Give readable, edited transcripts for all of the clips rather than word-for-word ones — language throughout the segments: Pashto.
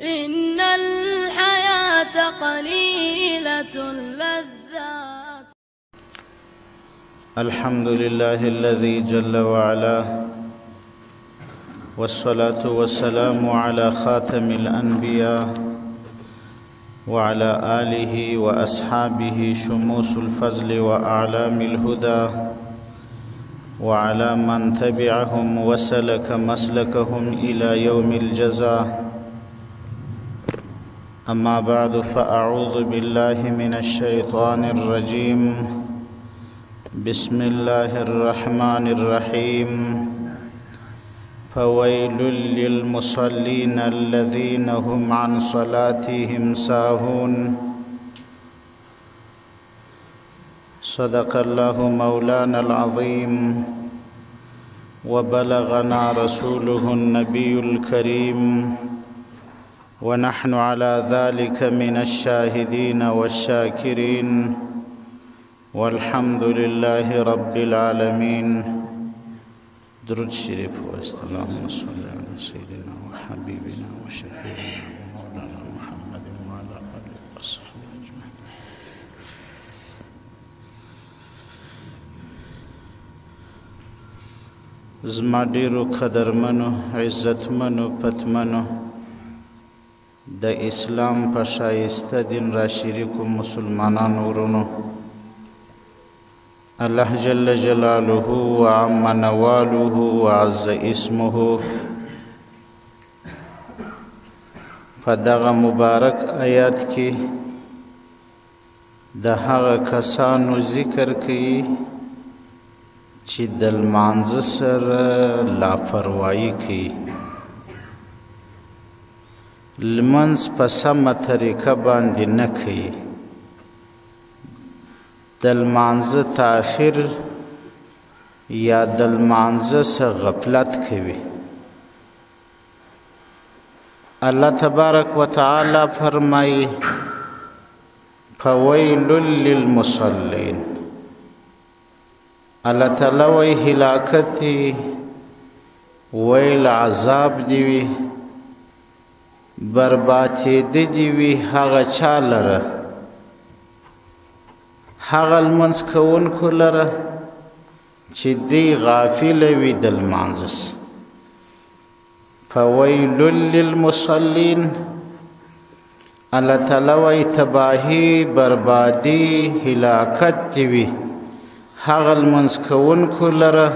إن الحياة قليلة اللذات. الحمد لله الذي جل وعلا، والصلاة والسلام على خاتم الأنبياء وعلى آله وأصحابه شموس الفضل وأعلام الهدى، وعلى من تبعهم وسلك مسلكهم إلى يوم الجزاء. أما بعد، فأعوذ بالله من الشيطان الرجيم. بسم الله الرحمن الرحيم. فويل للمصلين الذين هم عن صلاتهم ساهون. صدق الله مولانا العظيم، وبلغنا رسوله النبي الكريم، ونحن على ذلك من الشاهدين والشاكرين، والحمد لله رب العالمين. درود شریف. اللهم صل على سيدنا وحبيبنا وشفيعنا ومولانا محمد وعلى آله وصحبه أجمعين. زما ډېرو قدرمنو، عزتمنو، پتمنو، د اسلام په ښایسته دین را شریکو مسلمانانو ورونو، الله جل جلاله وعم نواله وعز اسمه په دغه مبارک آیات کې د هغه کسانو ذکر کوي چې د لمانځه سره لاپروايي کوي، لمونځ په سمه طریقه باندې نه کوي، د لمانځه تاخیر یا د لمانځه څخه غفلت کوي. الله تبارک وتعالی فرمایي: فویل للمصلین. الله تعالی وایي هلاکت دی، ویل عذاب دی وي، بربادېده دي وي هغه چا لره، هغه لمونځ کوونکو لره چې دی غافله وي د لمانځه. فویل للمصلین. الله تعالی وایي تباهي، بربادي، هلاکت دي وي هغه لمونځ کوونکو لره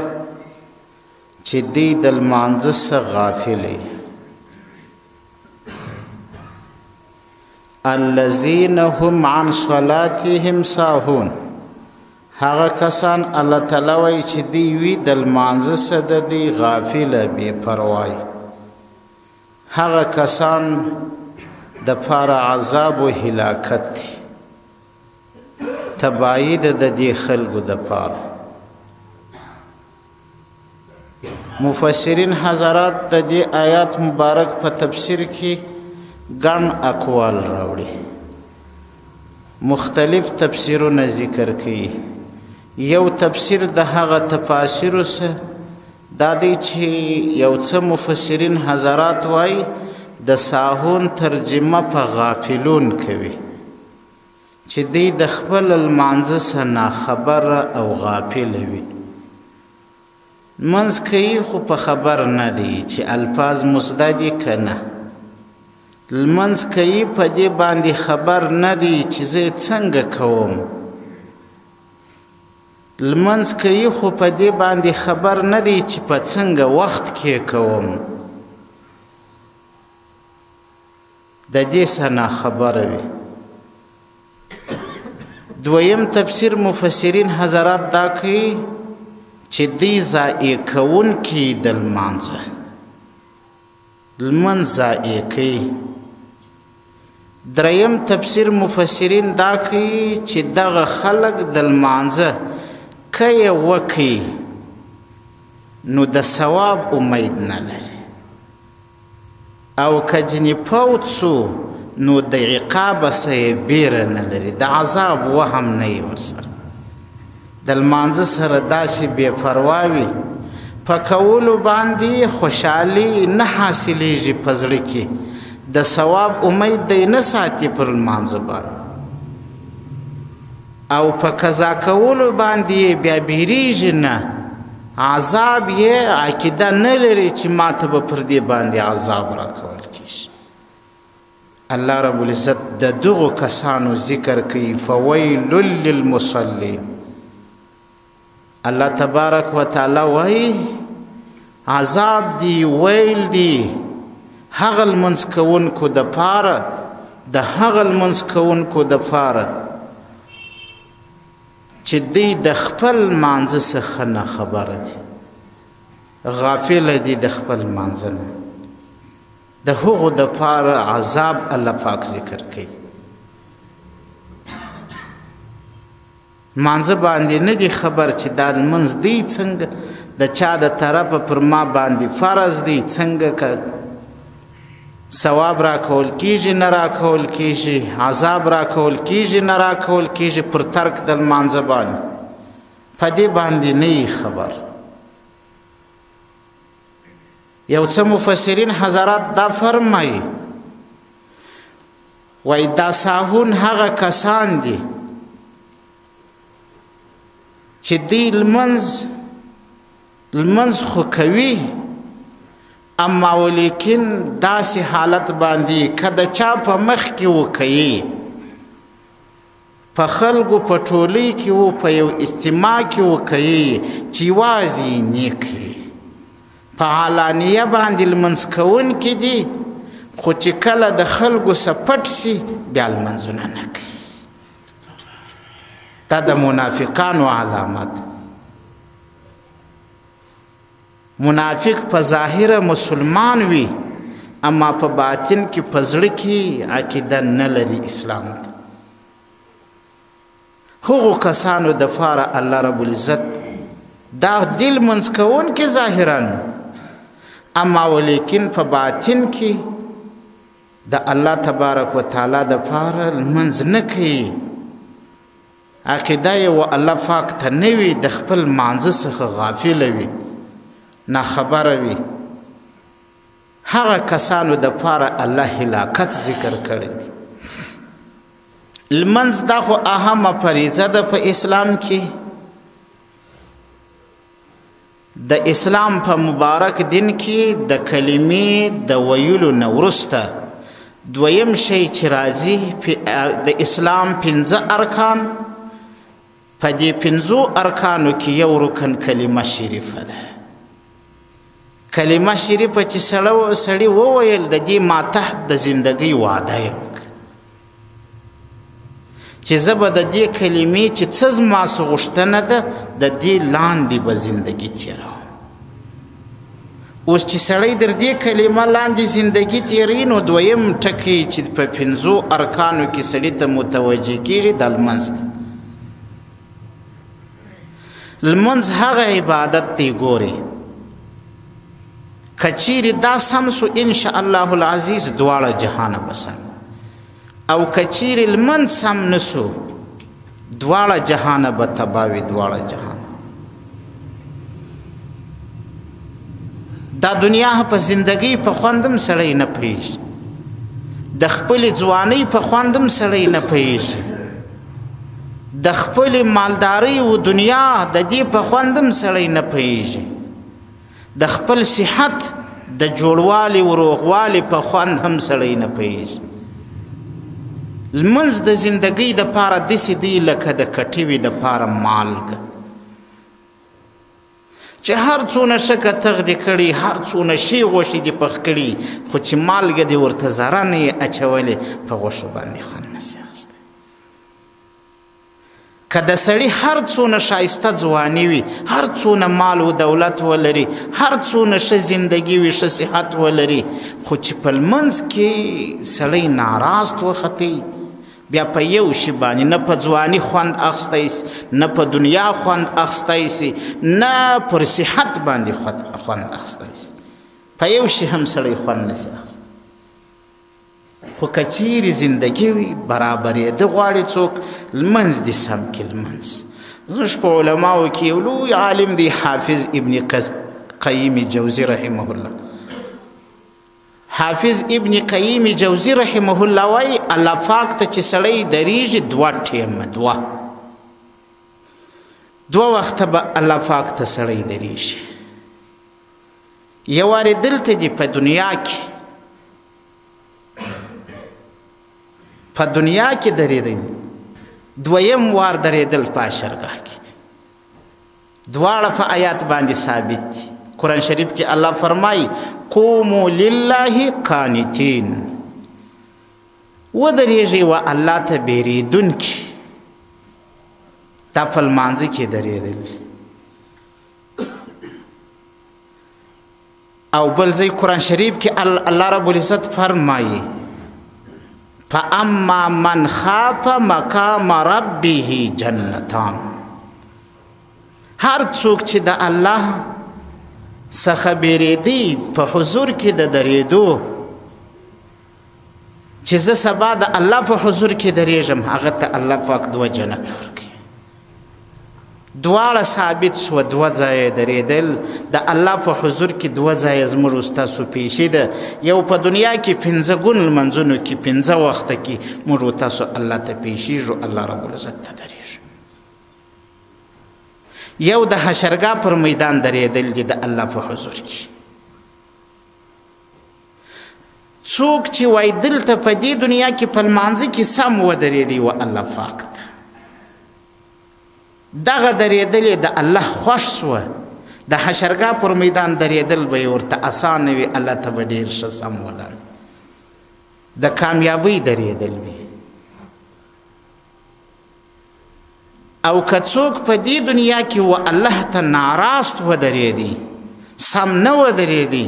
چې دی د لمانځه څخه غافل وي. الذين هم عن صلاتهم ساهون. هغه کسان الله تعالی وایي چې دی وي د لمانځه څخه د دی غافله، بې پروايي. هغه کسان د پاره عذاب و هلاکت دی، تباهي ده د دې خلکو د پاره. مفسرین حضرات د دې آیات مبارک په تفسیر کې ګڼ اقوال راوړي، مختلف تفسیرونه ذکر کوي. یو تفسیر د هغه تفاسیرو څخه دا دی چې یو څه مفسرین حضرات وایي د ساهون ترجمه په غافلون کوي، چې دی د خپل لمانځه څخه ناخبره او غافل وي. لمونځ کوي خو په خبر نه دی چې الفاظ مثبت دي که نه، لمونځ کوي په دې باندې خبر نه دی چې زه یې څنګه کوم، لمونځ کوي خو په دې باندې خبر نه دی چې په څنګه وخت کې کوم، د دې څخه ناخبره وي. دویم تفسیر مفسرین حضرات دا کوي چې دی ضایع کوونکي د لمانځه، لمونځ ضایع کوي. دریم تفسیر مفسرین دا کوي چې دغه خلک د لمانځه که یې وکړي نو د ثواب امید نه لري، او که ځینې فوت سو نو د عقاب څخه یې بیره نه لري، د عذاب وهم نه یې ورسره. د لمانځه سره داسې بې پروا وي، په کولو باندې خوشحالي نه حاصلېږي په زړه کې، د ثواب امید دی نه ساتي پر لمانځه باندې، او په قضا کولو باندې بیا بیریږي نه، عذاب یې عقیده نه لري چې ماته به پر دې باندې عذاب راکول کېږي. الله رب العزت د دغو کسانو ذکر کوي، فویل للمصلین. الله تبارک وتعالی وایي عذاب دی، ویل دی هغه لمونځ کوونکو دپاره، د هغه لمونځ کوونکو دپاره چې دوی د خپل لمانځه څخه نه خبره دي، غافله دي د خپل لمانځه نه، د هغو دپاره عذاب الله پاک ذکر کوي. لمانځه باندې نه دي خبر چې دا لمونځ دی څنګه، د چا د طرفه پر ما باندې فرض دی، څنګه که ثواب راکول کېږي نه راکول کېږي، عذاب راکول کېږي نه راکول کېږي پر ترک د لمانځه باندې، په دې باندې نه یي خبر. یو څه مفسرین حضرات دا فرمایي، وایي دا ساهون هغه کسان دي چې دوی لمونځ خو کوي، اما ولیکن داسې حالت باندې که د چا په مخ کې وکوي، په خلکو په ټولۍ کې و، په یو اجتماع کې وکوي چې یوازې یې نه کوي، په علانیه باندې لمونځ کوونکي دي، خو چې کله د خلکو څخه پټ سي بیا لمونځونه نه کوي. دا د منافقانو علامه ده. منافق په ظاهره مسلمان وي، اما په باطن کې په زړه کې عقیده نه لري اسلام ته. هغو کسانو دپاره الله رب العزت دا دل لمونځ کوونکي ظاهراً، اما ولیکن په باطن کې د الله تبارک وتعالی دپاره لمونځ نه کوي، عقیده یې و الله پاک ته نه وي، د خپل لمانځه څخه غافله وي، ناخبره وي. هغه کسانو دپاره الله هلاکت ذکر کړی دی. لمونځ دا خو اهمه فریضه ده په اسلام کې. د اسلام په مبارک دین کې د کلمې د ویلو نه وروسته دویم شی چې راځي د اسلام پنځه ارکان، په دې پنځو ارکانو کې یو رکن کلمه شریفه ده. کلمه شریفه چې سړي وویل د دې ماتحت د زندګۍ وعده یې وکړه چې زه به د دې کلمې چې څه زما څه غوښتنه ده د دې لاندې به زندګي تېروم. اوس چې سړی در دې کلمه لاندې زندګي تېروي، نو دویم ټکی چې په پنځو ارکانو کې سړي ته متوجه کېږي دا لمونځ دی. لمونځ هغه عبادت دی ګوري که چیرې دا سم سو انشاء الله العزیز دواړه جهانه به سم، او که چیرې لمونځ سم نه سو دواړه جهانه به تباه وي، دواړه جهان. دا دنیا په زندګۍ په خوند هم سړی نه پوهېږي، د خپلې ځوانۍ په خوند هم سړی نه پوهېږي، د خپلې مالدارۍ و دنیا د دې په خوند هم سړی نه پوهېږي، د خپل صحت د جوړوالي و روغوالي په خوند هم سړی نه پوهېږي. لمونځ د زندګۍ دپاره داسې دی لکه د کټوي دپاره مالګه، چې هر څونه ښه کتغ دې کړي، هر څونه ښې غوښې دې پخ کړي، خو چې مالګه دې ورته ذره نه یې اچولې په غوښو باندې خوند نه سي اخیستی. که د سړي هر څونه ښایسته ځواني وي، هر څونه مال و دولت ولري، هر څونه ښه زندګي وي، ښه صحت ولري، خو چې په لمونځ کې سړی ناراست وختی، بیا په یو شي باندې نه په ځواني خوند اخیستی سي، نه په دنیا خوند اخیستی سي، نه پر صحت باندې خوند اخیستی سي، په یو شي هم سړی خوند نه سي اخیستی. خو که چیرې زندګي وي برابرېده غواړي څوک، لمونځ دې سم کړي. لمونځ زموږ په علماو کې یو لوی عالم دی، حافظ ابن قیم جوزي رحمه الله. حافظ ابن قیم جوزی رحمه الله وایي الله پاک ته چې سړی درېږي دوه ټیمه، دوه وخته به الله پاک ته سړی درېږي. یو وارې دلته دی په دنیا کې، په دنیا کې درېدل، دویم وار درېدل په حشرګاه کې دی. دواړه په آیات باندې ثابت دي. قرآن شریف کې الله فرمایي قوموا لله قانتین، ودرېږئ و الله ته بېرېدونکي. دا په لمانځه کې درېدل. او بل ځای قرآن شریف کې الله رب العزت فرمایي فاما من خاف مقام ربه جنتان، هر څوک چې د الله څخه بېرېدی په حضور کې د درېدو، چې زه سبا د الله په حضور کې درېږم، هغه ته الله پاک دوه جنت ورکوي. دواړه ثابت سوه، دوه ځایه درېدل د الله په حضور کې، دوه ځایه زموږ ستاسو پیښې ده. یو په دنیا کې پنځه ګون لمانځونو کې، پنځه وخته کې موږ تاسو الله ته پیښېږو، الله رب العزت ته درېږو. یو د حشرګاه پر میدان درېدل دي د الله په حضور کې. څوک چې وایي دلته په دې دنیا کې په لمانځه کې سم ودرېدی و الله پاک ته، دغه درېدل د الله خوښ سوه، د حشرګاه پر میدان درېدل به یې ورته اسانه وي، الله ته به ډېر ښه سم ولاړ، د کامیابۍ درېدل وي. او که څوک په دې دنیا کې و الله ته ناراست ودرېدی، سم نه ودرېدی،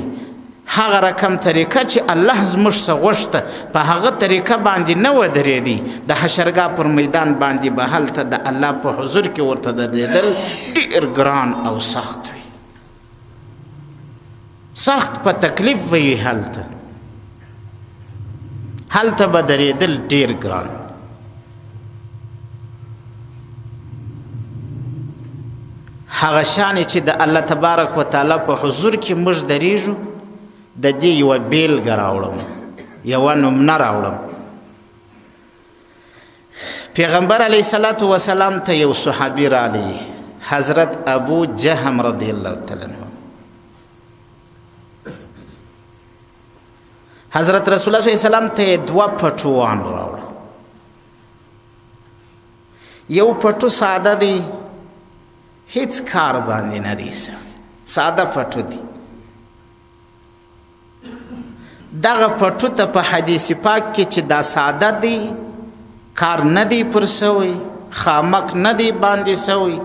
هغه رقم طریقه چې الله زموږ څخه غوښته په هغه طریقه باندې نه ودرېدی، د حشرګاه پر میدان باندې به هلته د الله په حضور کې ورته درېدل ډېر ګران او سخت وي، سخت په تکلیف به وي. هلته هلته به درېدل ډېر ګران. هغه شان چې د الله تبارک وتعالی په حضور کې موږ درېږو، د دې یوه بېلګه راوړم، یوه نمونه راوړم. پیغمبر علیه الصلاة والسلام ته یو صحابي راغی، حضرت ابو جهم رضی الله تعالی عنه. حضرت رسول الله صلی الله علیه وسلم ته یې دوه پټوان راوړل. یو پټو ساده دی، هیڅ کار باندې نه دی سوی، ساده پټو دی. دغه پټو ته په حدیث پاک کې چې دا ساده دی، کار نه دی پر سوی، خامک نه دی باندې سوی،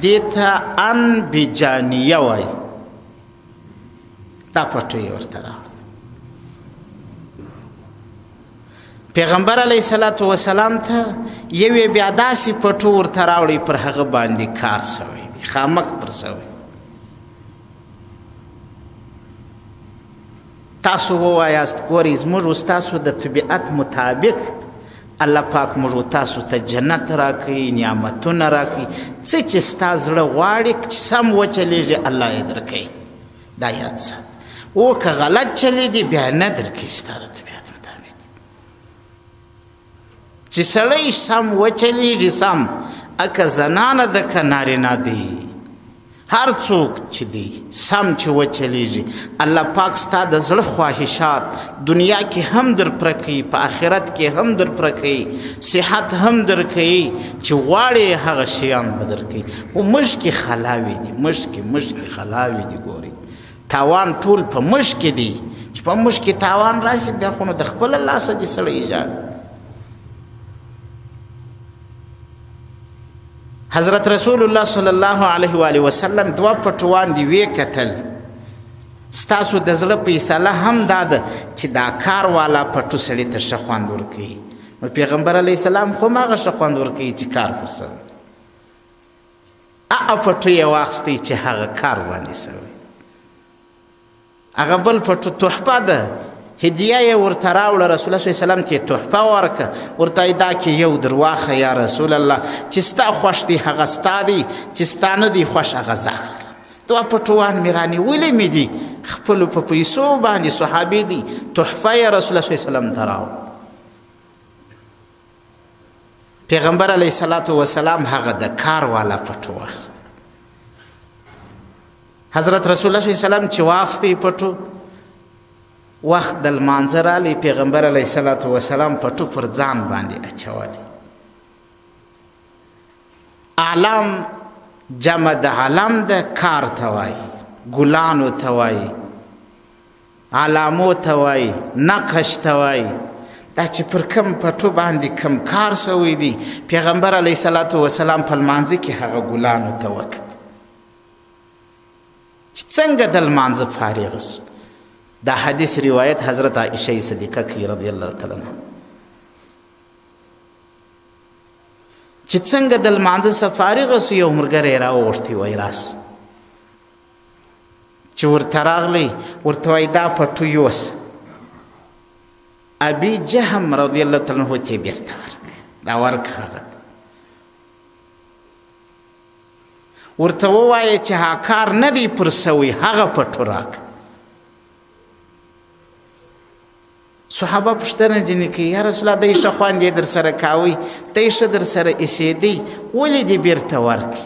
دې ته انبجانیه وایي. دا پټو یې ورته راوړ. پیغمبر علیه الصلاة والسلام ته یوې بیا داسې پټو ورته راوړی، پر هغه باندې کار سوی دی، خامک پر سوی. تاسو ووایاست ګورئ زموږ ستاسو د طبیعت مطابق الله پاک موږ تاسو ته جنت راکوي، نعمتونه راکوي، څه چې ستا زړه غواړي چې سم وچلېږي الله یې درکوي. دا یاد سات. او که غلط چلېږي بیا نه درکوي ستا د طبیعت مطابق. چې سړی سم وچلېږي سم، اکه زنانه ده که نارینه دی، هر څوک چې دی سم چې وچلېږي، الله پاک ستا د زړه خواهشات دنیا کې هم در پوره کوي، په آخرت کې هم در پوره کوي، صحت هم در کوي، چې غواړې هغه شیان به در کوي. خو موږ کې خلاوې دي، موږ کې خلاوې دي. ګورئ تاوان ټول په موږ کې دی، چې په موږ کې تاوان راشي بیا خو نو د خپله لاسه دې سړی ژاړي. حضرت رسول الله صلی الله علیه و آله وسلم دوه پټوان دی وی کتل. ستاسو د زړه فیصله هم دا ده چې دا کار والا پټو سړي ته ښه خوند ورکوي. نو پیغمبر علیه السلام خو هماغه ښه خوند ورکوي چې کار پر سوی. هغه پټو یې واخیستی چې هغه کار باندې سوی. هغه بل پټو تحفه ده، هدیه یې ورته راوړه، رسول الله صلی الله علیه وسلم ته یې تحفه ورکړه، ورته یې دا کې یو درواخه یا رسول الله، چې ستا خوښ دی هغه ستا دی، چې ستا نه دی خوښ هغه زه اخلم. دوه پټوان مې رانیولي مې دي، خپلو په پیسو باندې، صحابي دي، تحفه یې رسول الله صلی الله علیه وسلم ته راوړه. پیغمبر علیه الصلاة والسلام هغه د کار والا پټو واخیست. حضرت رسول الله صلی الله علیه وسلم چې واخیستی پټو، وخت د لمانځه رالی، پیغمبر علیه الصلاة والسلام پټو پر ځان باندې اچولی. اعلام جمع د علم د کار ته وایي، ګلانو ته وایي، علامو ته وایي، نقش ته وایي. دا چې پر کوم پټو باندې کوم کار شوی دی، پیغمبر علیه الصلاة والسلام په لمانځه کې هغه ګلانو ته وکتل چې څنګه د لمانځه فارغ شو. دا حدیث روایت حضرت عائشه صدیقه کوي رضی الله تعالی عنها، چې څنګه د لمانځه څخه فارغ شو، یو ملګری یې راوغوښتی، وایي راس. چې ورته راغلی، ورته وایي دا پټو یوسه. ابي جهم رضی الله تعالی عنه ته بیرته ورکړه، دا ورکړه هغه ته. ورته ووایه چې ها کار نه دی پر سوی، هغه پټو راکړه. صحابه پوښتنه ځینې کوي، یا رسول الله دی ښه خوند یې در سره کاوی، دی ښه در سره ایسېدی، ولې دې بیرته ورکړي؟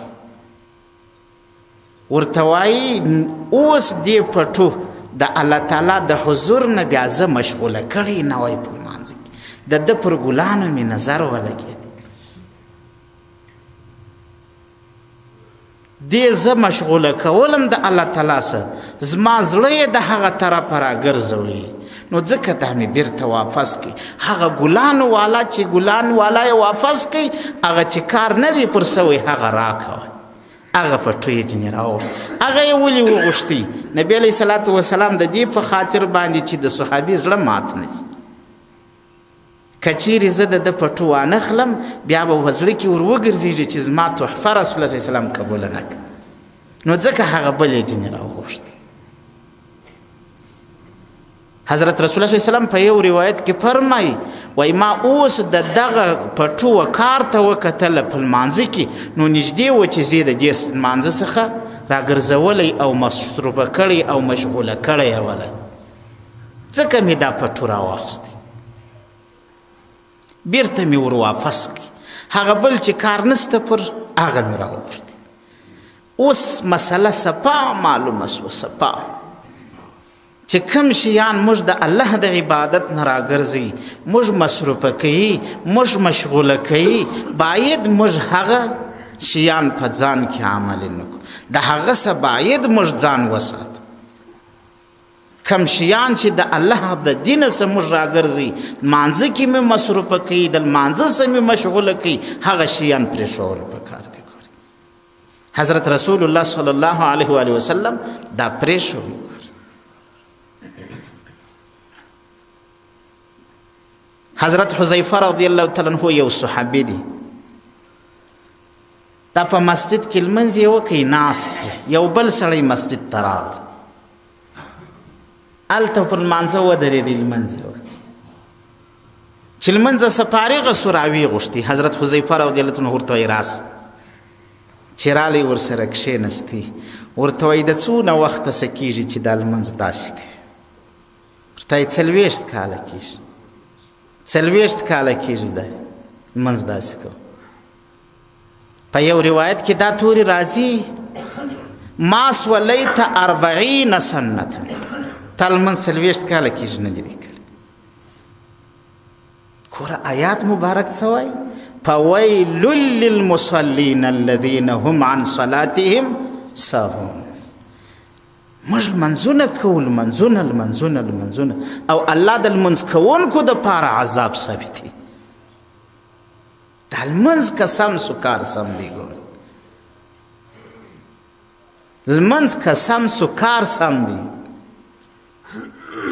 ورته وایي اوس دې پټو د الله تعالی د حضور نه بیا زه مشغوله کړی نه وای په لمانځه کې، د ده پر ګلانو مې نظر ولګېد، دې زه مشغوله کولم د الله تعالی سره، زما زړه یې د هغه طرفه راګرځوي، نو ځکه دا مې بیرته واپس کړي. هغه ګلانو والا چې ګلان والا یې واپس کړي، هغه چې کار نه دی پر سوی هغه راکوه. هغه پټو یې ځینې راوغوښت. هغه یې ولې وغوښتي؟ نبي علیه الصلاة والسلام د دې په خاطر باندې چې د صحابي زړه مات نه شي. که چیرې زه د ده پټو وانخلم، بیا به په زړه کې ور وګرځېږي چې زما تحفه رسول الله صلی الله علیه وسلم قبوله نه کړه، نو ځکه هغه بل یې ځینې راوغوښتي. حضرت رسول الله صلی الله علیه وسلم په یو روایت کې فرمایي، وایي ما اوس د دغه پټو کار ته وکتله په لمانځه کې، نو نږدې و چې زه د دې لمانځه څخه راګرځولی او مصروفه کړی او مشغوله کړی ولی، ځکه مې دا پټو راواخیستی، بیرته مې ور واپس کړي. هغه بل چې کار نسته پر هغه مې راوغوښتی. اوس مسله صفا معلومه شوه، صفا چې کوم شیان موږ د الله د عبادت نه راګرځي، موږ مصروفه کوي، موږ مشغوله کوي، باید موږ هغه شیان په ځان کې عملي نه کړو، د هغه څه باید موږ ځان وساتو. کوم شیان چې د الله د دین څخه موږ راګرځي، لمانځه کې مې مصروفه کوي، د لمانځه څخه مې مشغوله کوي، هغه شیان پرېښول پکار دي. حضرت رسول الله صلی الله علیه وآله وسلم دا پرېښول. حضرت حذیفه رضی الله تعالی عنه یو صحابي دی، دا په مسجد کې لمونځ یې وکړي، ناست دی، یو بل سړی مسجد ته راغی، هلته پر لمانځه ودرېدی، لمونځ یې وکړي. چې لمونځ څخه فارغه سو، راویې غوښتي. حضرت حذیفه رضی الله عنه ورته وایي راسه. چې رالی ورسره کښېنستی، ورته وایي د څونه وخته څه کېږي چې دا لمونځ داسې کوي؟ ورته وایي 40 کاله کېږي، 40 کاله کېږي دا لمونځ داسې کوم. په یو روایت کې دا توري راځي، ما صلیت 40 سنة، تا لمونځ 40 کاله کېږي نه دی کړی. ګوره آیات مبارک څه وایي؟ فویل للمصلین الذین هم عن صلاتهم ساهون. موږ لمونځونه کوو، لمونځونه لمونځونه لمونځونه، او الله د لمونځ کوونکو دپاره عذاب ثابتوي. دا لمونځ که سم سو کار سم دی، ګوره لمونځ که سم سو کار سم دی،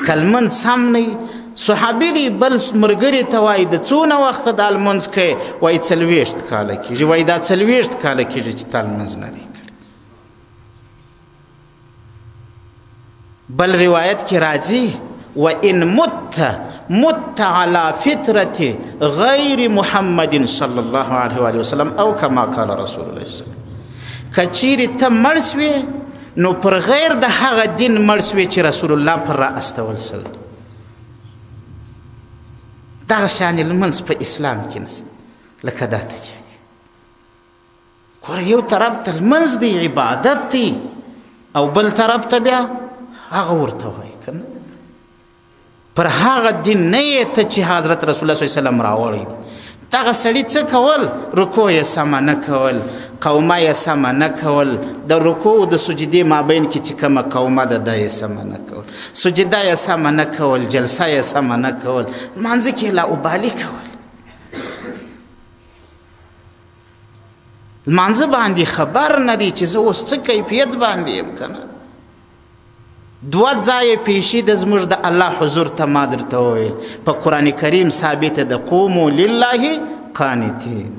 که لمونځ سم نه وي. صحابي دی بل ملګري ته وایي د څونه وخته دا لمونځ کوې؟ وایي 40 کاله کېږي. وایي دا 40 کاله کېږي چې تا لمونځ نه دی کړی. بل روایت کې راځي، وإن مت مت على فطرة غير محمد صلى الله عليه وآله وسلم أو كما قال رسول الله صلى الله عليه وسلم. که چیرې ته مړ شوې، نو پر غیر د هغه دین مړ سوې چې رسول الله پر را استول سوی. دغه شان لمونځ په اسلام کې نشته. لکه دا ته چې ګوره یو طرف ته لمونځ دی، عبادت دی، او بل طرف ته بیا هغه ورته وایي که نه، پر هغه دین نه یې ته چې حضرت رسول الله صلی الله علیه وسلم راوړی دی. دغه سړي څه کول؟ رکوع یې سمه نه کول، قومه یې سمه نه کول، د رکوع د سجدې مابین کې چې کومه قومه ده دا یې سمه نه کول، سجده یې سمه نه کول، جلسه یې سمه نه کول، لمانځه کې یې لاابالي کول. لمانځه باندې خبر نه دی چې زه اوس څه کیفیت باندې یم که نه. دوه ځایه پیښې د زموږ د الله حضور ته ما درته وویل، په قرآن کریم ثابته ده، قومو لله قانتین.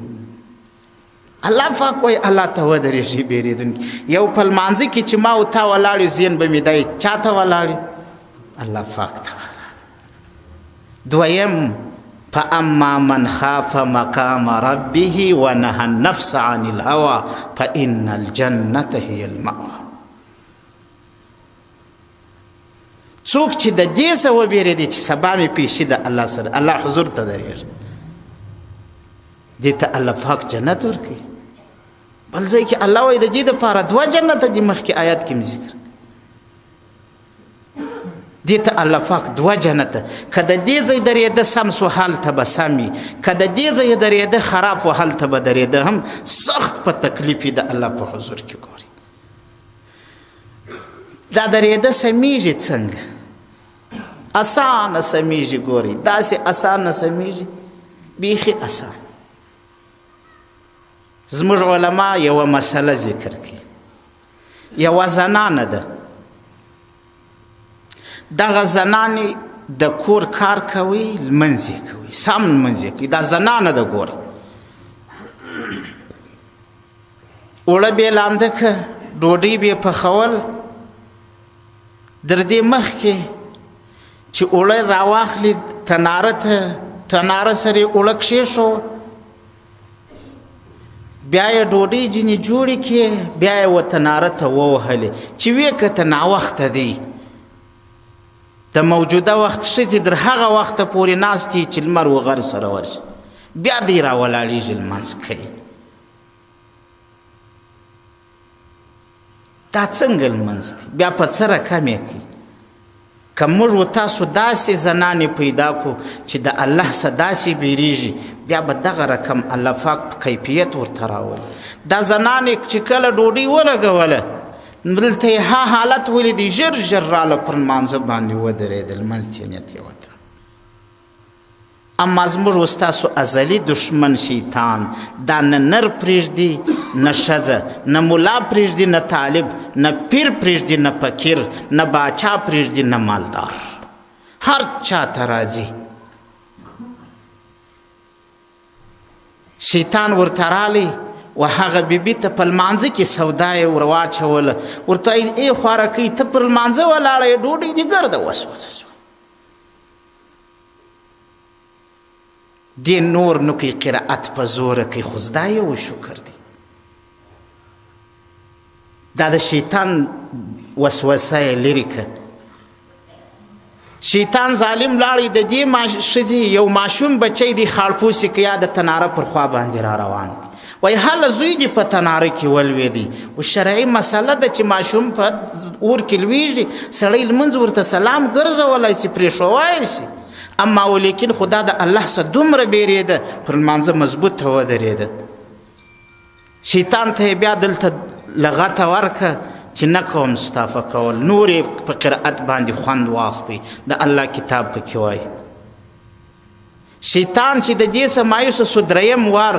الله پاک وایي الله ته ودرېږي بېرېدونکي. یو په لمانځه کې چې ما او تا ولاړ یو، ذهن به مې دی چا ته ولاړ؟ الله پاک ته ولاړ. دویم، فأما من خاف مقام ربه ونهى النفس عن الهوى فإن الجنة هي المأوى. څوک چې د دې څه وبېرېدي چې سبا مې پیښې د الله سره، الله حضور ته درېږي، دې ته الله پاک جنت ورکوي. بل ځای کې الله وایي د دې دپاره دوه جنته دي، مخکې آیات کې مې ذکر دې ته الله پاک دوه جنته. که د دې ځای درېده سم سو هلته به سم وي، که د دې ځای درېده خراب و هلته به درېده هم سخت په تکلیف وي د الله په حضور کې. ګوري دا درېده سمېږي څنګه؟ اسانه سمېږي. ګوري داسې اسانه سمېږي، بیخي اسان. زموږ علما یوه مسله ذکر کوي. یوه زنانه ده، دغه زنانې د کور کار کوي، لمونځ یې کوي، سم لمونځ یې کوي. دا زنانه ده، ګوري اوړه به یې لامده که، ډوډۍ به یې پخول. در دې مخکې چې اوړه راواخلي تناره ته، تناره سره یې اوړه کښېښوه، بیا یې ډوډۍ ځینې جوړې کړې، بیا یې و تناره ته ووهلې. چې ویې کته ناوخته دی، د موجوده وخت ښځې در هغه وخته پورې ناستې چې لمر و غر سره ورشي، بیا دی راولاړېږي لمونځ کوي. دا څنګه لمونځ دی؟ بیا په څه رقم یې کوي؟ که موږ و تاسو داسې زنانې پیدا کړو چې د الله څخه داسې بیریږي، بیا به دغه رقم الله پاک په کیفیت ورته راولي. دا زنانې چې کله ډوډۍ ولګوله، دلته یې ها حالت ولیدی، ژر ژر راله پر لمانځه باندې ودرېده، لمونځ ته یې نیت یې وتړه. اما زموږ و ستاسو ازلي دښمن شیطان دا نه نر پرېږدي، نه ښځه، نه ملا پرېږدي، نه طالب، نه پیر پرېږدي، نه فقیر، نه باچا پرېږدي، نه مالدار، هر چا ته راځي. شیطان ورته رالی و هغه بیبي ته په لمانځه کې سودا یې ور واچوله، ورته وایي ای خوارکۍ ته پر لمانځه ولاړه یې، ډوډۍ دې ګرده وسوځه سوه. دې نور نو کوي قرائت په زوره کوي، خو زدا یې و شکر دی. دا د شیطان وسوسه یې لرې کړه. شیطان ظالم لاړی، د دې ښځې یو ماشوم بچی دی خاړپوسي که یا د تناره پر خوا باندې را روان دی، وایي هله زوی دې په تناره کې ولوېدی. و شرعي مسله ده چې ماشوم په اور کې لوېږي، سړی لمونځ ورته سلام ګرځولی شي، پرېښوولی شي. اما ولیکن خدا د الله څخه دومره بیرېده، پر لمانځه مضبوطه ودرېده. شیطان ته یې بیا دلته لغته ورکه چې نه کوم ستا په کول، نور یې په قرائت باندې خوند واخیستی، د الله کتاب پکې وایي. شیطان چې د دې څخه مایوسه سو، دریم وار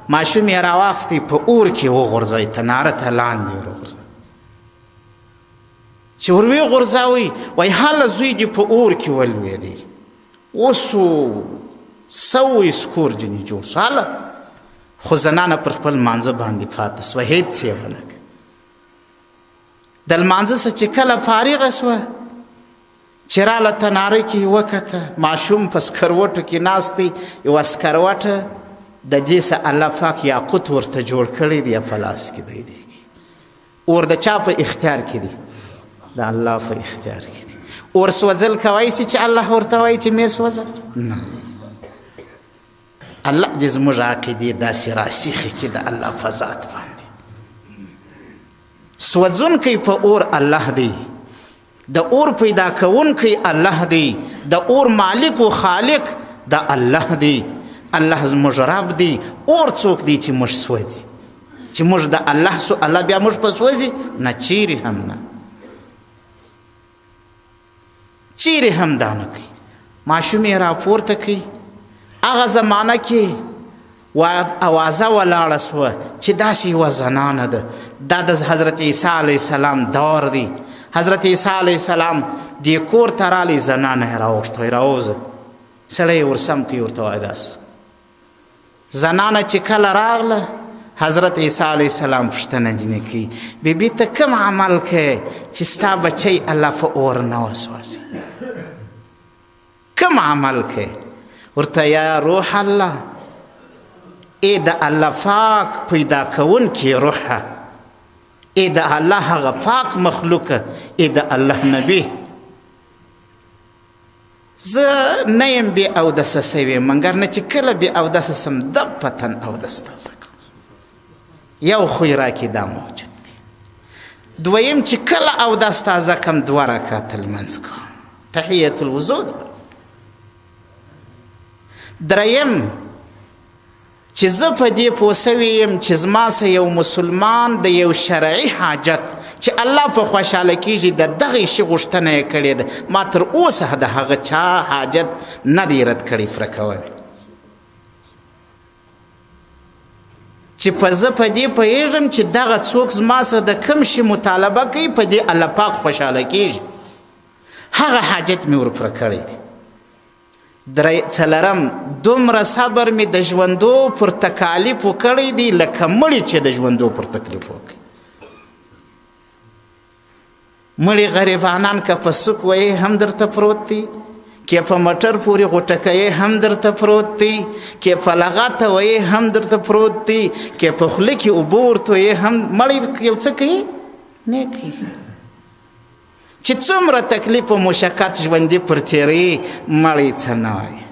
ماشوم یې راواخیستی، په اور کې وغورځوی، تناره ته لاندې وغورځوی. چې ور وغورځوی، وایي هله زوی دې په اور کې ولوېدی، اوس سوی سکور ځینې جوړ سو. هله خو زنانه پر خپل لمانځه باندې پاته سوه، هېڅ یې ونه کړه. د لمانځه څخه چې کله فارغه سوه، چې راله تناره کې یې وکته، ماشوم په سکروټو کې ناست دی، یوه سکروټه د دې څه الله پاک یاقوت ورته جوړ کړی دی، په لاس کې دی دی. اور د چا په اختیار کې دی؟ د الله په اختیار کې دی. اور سوځل کوای شي چې الله ورته وایي چې مې سوځل؟ نه. الله دې زموږ عقیدې داسې راسخې کړي د الله په ذات باندې. سوځونکی په اور الله دی، د اور پیدا کوونکی الله دی، د اور مالک او خالق د الله دی. الله زموږ رب دی. اور څوک دی چې موږ سوځي؟ چې موږ د الله سو، الله بیا موږ په سوځي؟ نه، چیرې هم نه، چیرې هم دا نه کوي. ماشوم یې راپورته کوي. هغه زمانه کې اوازه ولاړه سوه چې داسې یوه زنانه ده، دا د حضرت عیسی علیه السلام دور دی. حضرت عیسی علیه السلام دې کور ته راغلی، زنانه یې راوغوښته، وایي راووځه. سړی یې ورسم کوي، ورته وایي داسې. زنانه چې کله راغله، حضرت عیسی علیه السلام پوښتنه ځینې کوي، بیبي ته کوم عمل کوې چې ستا بچی الله په اور نه وسوځي؟ کوم عمل کوې؟ ورته یا روح الله، ای د الله پاک پیدا کوونکی روحه، ای د الله هغه پاک مخلوقه، ای د الله نبی، زه نه یم بې اودسه سوی، مګر نه چې کله بې اودسه سم دغه تن اودس تازه کړم. یو خوی راکې دا موجود دی. دویم چې کله اودس تازه کړم دوه رکعته لمونځ کوم، تحیة الوضوء ده. دریم چې زه په دې پوه سوی یم چې زما سه یو مسلمان د یو شرعي حاجت چې الله په خوشحاله کیږي د دغې شي غوښتنه یې کړې ده، ما تر اوسه د هغه چا حاجت نه دی رد کړی. پوره کوم چې په زه په دې پوهېږم چې دغه څوک زما سره د کوم شي مطالبه کوي، په دې الله پاک خوشحاله کیږي، هغه حاجت مې ورپوره کړی دی. څلورم، دومره صبر مې د ژوندو پر تکالیفو کړی دی لکه مړی چې د ژوندو پر تکلیفو کوي. مړي غریبانان که په سوک وایي هم درته پروت دی، که په مټر پورې غوټه کوي هم درته پروت دی، که په لغته وایي هم درته پروت دی، که په خوله کې اوبه ورته وایي هم مړی یو څه کوي نه کوي. چې څومره تکلیف او مشقت ژوندي پر تېروي، مړی څه نه وایي.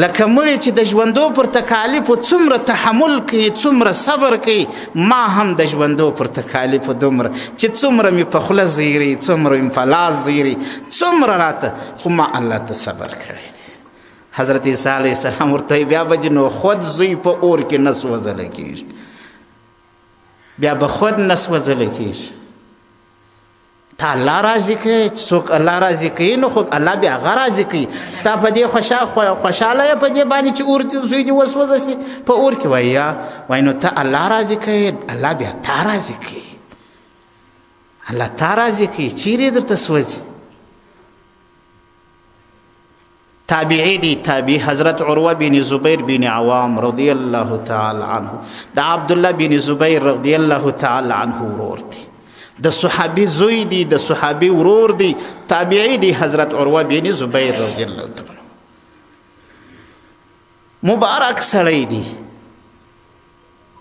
لکه مړی چې د ژوندو پر تکالیفو څومره تحمل کوي، څومره صبر کوي، ما هم د ژوندو پر تکالیفو دومره چې څومره مې په خوله زیري، څومره مې په لاس زیري، څومره راته، خو ما الله ته صبر کړی دی. حضرت عیسی علیه السلام ورته وایي، بیا به دې نو خود زوی په اور کې نه سوځلی کېږي، بیا به خود نه سوځلی کېږي. تا الله راضي کوي، چې څوک الله راضي کوي نو خو الله بیا هغه راضي کوي. ستا په دې خوشحاله یې په دې باندې چې اور زوی دې وسوځه سي په اور کې؟ وایي یا. وایي نو ته الله راضي کوي، الله بیا تا راضي کوي. الله تا راضي کوي، چیرې درته سوځي؟ تابعی دی، تابعی حضرت عروه بن زبیر بن عوام رضی الله تعالی عنه، د عبدالله بن زبیر رضی الله تعالی عنه ورور دی، د صحابي زوی دی، د صحابي ورور دی، تابعی دی حضرت عروه بن زبیر رضی الله تعالی عنه. مبارک سړی دی.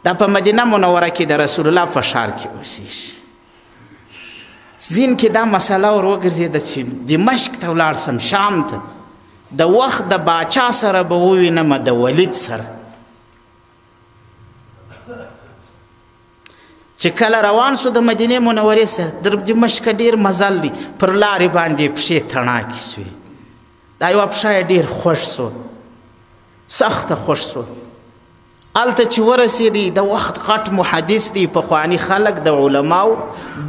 دا په مدینه منوره کې د رسول الله په ښار کې اوسېږي. ځین کې دا مسله ور وګرځېده چې دمشق ته ولاړ سم، شام ته، د وخت د باچا سره به ووینم، د ولید سره. چې کله روان سو د مدینې منورې سره، در دمشق ډېر مزل دی، پر لارې باندې پښې تڼاکې سوې. دا یوه پښه یې ډېر خوښ سو، سخته خوښ سو. هلته چې ورسېدی، د وخت غټ محدث دی، پخواني خلک د علماو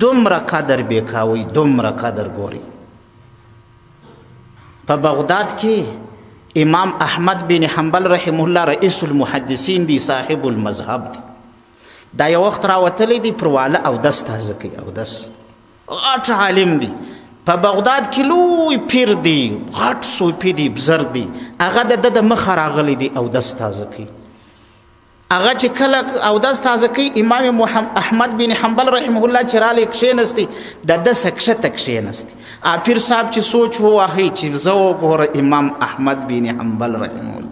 دومره قدر بې کاوی، دومره قدر ګوري. په بغداد کې امام احمد بن حنبل رحمه الله رئیس المحدثین دی، صاحب المذهب دی. دا یو وخت راوتلی دی، پر واله اودس تازه کوي، اودس. غټ عالم دی، په بغداد کې لوی پیر دی، غټ صوفي دی، بزرګ دی. هغه د ده د مخه راغلی دی، اودس تازه کوي. هغه چې کله اودس تازه کوي، امام احمد بن حنبل رحمه الله چې رالی کښېنستی، د ده څه کښته کښېنستی. پیر صاحب چې سوچ وواهی چې زه وګوره امام احمد بن حنبل رحمه الله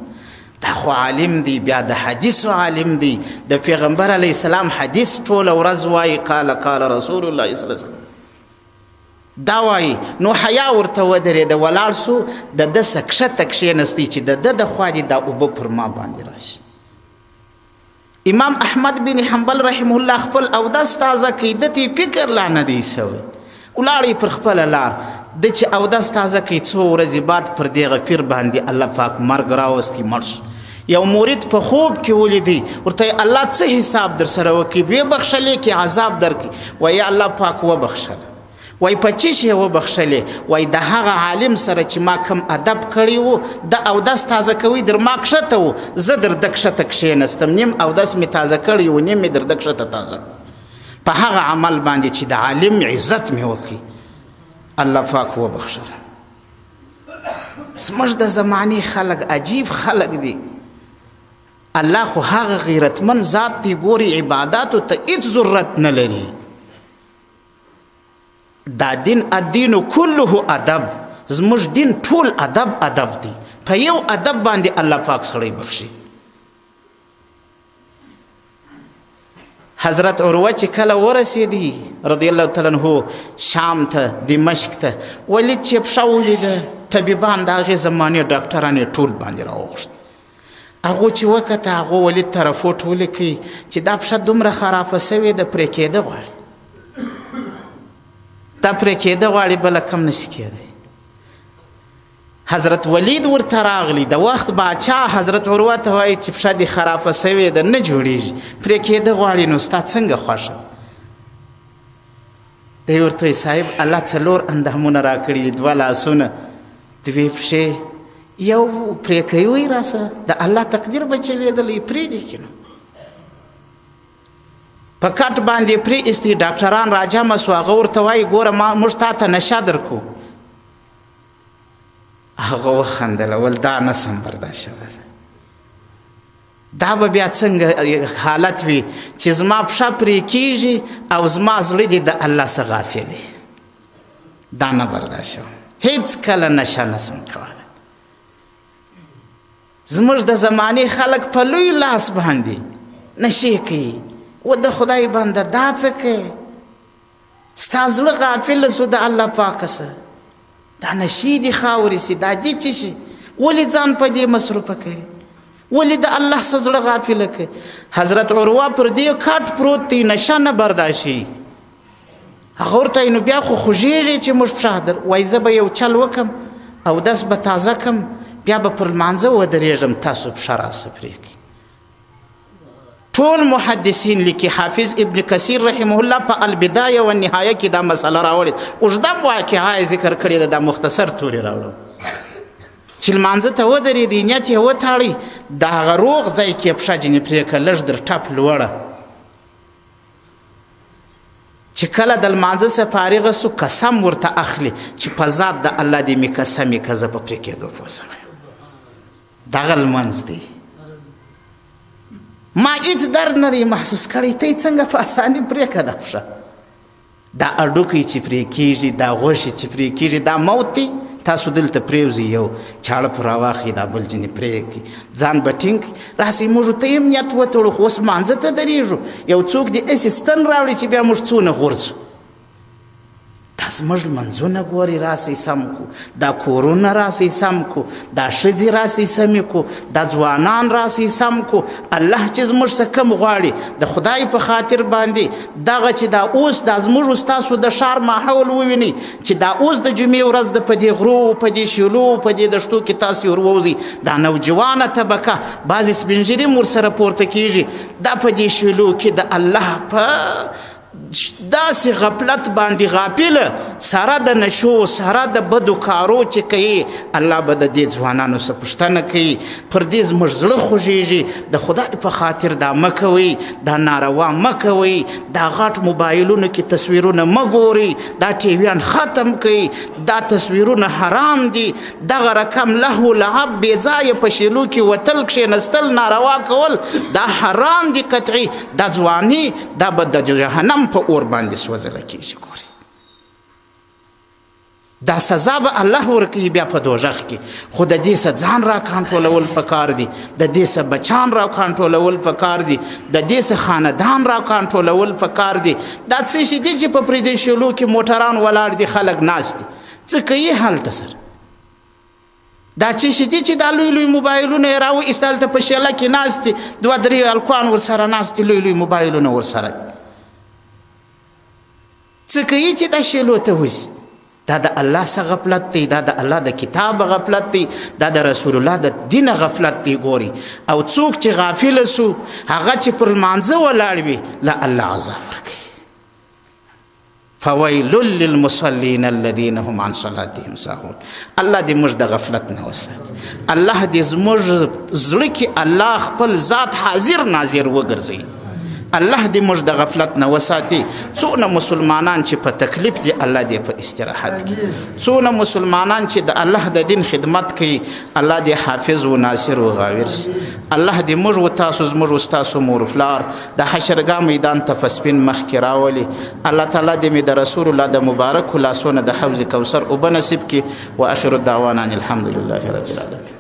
دا خو عالم دی، بیا د حدیثو عالم دی، د پیغمبر علیه السلام حدیث ټوله ورځ وایي، قال قال رسول الله صلی الله علیه وسلم دا وایي. نو حیا ورته ودرېده، ولاړ سو، د ده څه کښته کښېنستی چې د ده د خوا دې دا اوبه پر ما باندې راشي. امام احمد بن حنبل رحمه الله خپل اودس تازه کوي، ده ته فکر لا نه دی سوی، ولاړی پر خپله لار. ده چې اودس تازه کوي، څو ورځې بعد پر دې غفیر باندې الله پاک مرګ راوستی، مړ شو. یو مرید په خوب کې ولیدی، ورته یې الله څه حساب در سره وکړي، ویې بخښلې کې عذاب درکړي؟ وایي الله پاک وبخښله. وای په څه شي وبخښلې؟ وای د هغه عالم سره چې ما کم ادب کړی وو، د اودس تازه کوي در ما کښته وو، زه در ده کښته کښېنستم، نیم اودس مې تازه کړی وو، نیم مې در ده کښته تازه. په هغه عمل باندې چې د عالم عزت مې وکړي، الله پاک وبخښله. زموږ د زمانې خلک عجیب خلک دي. الله خو هغه غیرتمن ذات دی، ګوري عباداتو ته هیڅ ضرورت نه لري. دا دین الدین کله ادب، زموږ دین ټول ادب ادب دی. په یو ادب باندې الله پاک سړی بخښي. حضرت عروه چې کله ورسېدی رضی الله تعالی عنه شام ته، دمشق ته، ولید چې پښه ولیده، طبیبان د هغې زمانې ډاکټران یې ټول باندې راوغوښتل. هغو چې وکته، هغو ولید ته رپورټ ولیکئ چې دا پښه دومره خرابه سوې ده، پرې کېده غواړي، دا پرې کېده غواړي، بله کم نشي کېدی. حضرت ولید ورته راغلی، د وخت باچا حضرت عروه ته وایي چې پښه دې خرابه سوې ده، نه جوړېږي، پرې کېده غواړي، نو ستا څنګه خوښه؟ دی ورته وایي صاحب الله څلور اندامونه راکړي دي، دوه لاسونه، دوې پښې، یو پرې کوي راسه، د الله تقدیر به چلېدلی، پرېږدي که نو. په کټ باندې پرې ایستي، ډاکټران راجمع سو، هغه ورته وایي ګوره ما موږ تا ته نشه درکو. هغه وخندله، ول دا نه سم برداشتولی، دا به بیا څنګه حالت وي چې زما پښه پرې کېږي او زما زړه دې د الله څخه غافل وي، دا نه برداشتوم، هېڅکله نشه نه سم کولی. زموږ د زمانې خلک په لوی لاس باندې نشې کوي. و د خدای بنده دا څه کوې؟ ستا زړه غافل سو د الله پاک سه، دا نشې دي خاورې سي، دا دي څه شي؟ ولې ځان په دې مصروفه کوې؟ ولې د الله څخه زړه غافله کوې؟ حضرت عروه پر دې کټ پروت دی، نشه نه برداشي. هغه ورته وایي نو بیا خو خوږېږي چې موږ پښه در وایي، زه به یو چل وکم، اودس به تازه کم، بیا به پر لمانځه ودرېږم، تاسو پښه راسه پرې کړئ. ټول محدثین لیکي، حافظ ابن کثیر رحمه الله په البدایه والنهایه کې دا مسله راوړې، اوږده واقعه یې ذکر کړې ده، دا مختصر توري راوړم. چې لمانځه ته ودرېدی، نیت یې وتاړی، د هغه روغ ځای کې پښه جنې پرې کړه، لږ در ټپ لوړه. چې کله د لمانځه څخه فارغه سو، قسم ورته اخلي چې په ذات د الله دې مې قسم یې که زه په پرې کېدو پوه سوی. دغه لمونځ دی، ما هیڅ درد نه دی محسوس کړی، ته یې څنګه په اساني پرې کړه دا پښه؟ دا هډوکی چې پرې کېږي، دا غوښې چې پرې کېږي، دا موت دی. تاسو دلته پرېوځئ، یو چاړه پر راواخلئ، دا بل ځینې پرې کړئ، ځان به ټینګ کړئ. راسئ موږ ته یې هم نیت وتړو، خو اوس لمانځه ته درېږو، یو څوک دې هسې ستن راوړي چې بیا موږ څونه غورځو. دا زموږ لمونځونه ګورئ راسئ سم کړو، دا کورونه راسئ سم کړو، دا ښځې راسئ سمې کړو، دا ځوانان راسئ سم کړو. الله چې زموږ څخه کم غواړي د خدای په خاطر باندې، دغه چې دا اوس دا زموږ ستاسو د ښار ماحول ووینئ، چې دا اوس د جمعې ورځ ده، په دې غرو، په دې شیلو، په دې دښتو کې تاسې ور ووځئ، دا نوجوانه طبقه بعضې سپین ږیري هم ورسره پورته کېږي، دا په دې شیلو کې د الله په داسې غفلت باندې غافله، سره د نشو، سره د بدو کارو چې کوي، الله به د دې ځوانانو څخه پوښتنه کوي. پر دې زموږ زړه خوږېږي، د خدای په خاطر دا مه کوئ، دا ناروا مه کوئ، دا غټ موبایلونو کې تصویرونه مه ګورئ، دا ټیویان ختم کړئ، دا تصویرونه حرام دي، دغه رقم لهو لعب بې ځایه په شیلو کې وتل، کښېنستل، ناروا کول، دا حرام دي قطعي. دا ځواني دا به د جهنم په اور باندې سوځله کېږي. ګورئ دا سزا به الله ورکوي بیا په دوزخ کې. خو د دې څه ځان را کنټرولول پکار دي، د دې څه بچان را کنټرولول پکار دي، د دې څه خاندان را کنټرولول پکار دي. دا څه شي دي چې په پردي شیلو کې موټران ولاړ دي، خلک ناست دي، څه کوي هلته سره؟ دا څه شي دي چې دا لوی لوی موبایلونه یې راوایستل، هلته په شیله کې ناست دي، دوه درې هلکان ورسره ناست دي، لوی لوی موبایلونه ورسره دي، څه کوي چې دا شیلو ته وځي؟ دا د الله څخه غفلت دی، دا د الله د کتاب غفلت دی، دا د رسول الله د دین غفلت دی. ګوري او څوک چې غافل سو، هغه چې پر لمانځه ولاړ وي، لا الله عذاب ورکوي. فویل للمصلین الذین هم عن صلاتهم ساهون. الله دې موږ د غفلت نه وساتي. الله دې زموږ زړه کې الله خپل ذات حاضر ناظر وګرځي. الله دې موږ د غفلت نه وساتي. څونه مسلمانان چې په تکلیف دي، الله دې په استراحت کې. څونه مسلمانان چې د الله د دین خدمت کوي، الله دې حافظ و ناصر و غاور سي. الله دې موږ و تاسو، زموږ و ستاسو مور و پلار د حشرګاه میدان ته په سپین مخ کې راولي. الله تعالی دې مې د رسول الله د مبارکو لاسونه د حوض کوثر اوبه نصیب کړي. واخر الدعوانا ان الحمد لله رب العالمین.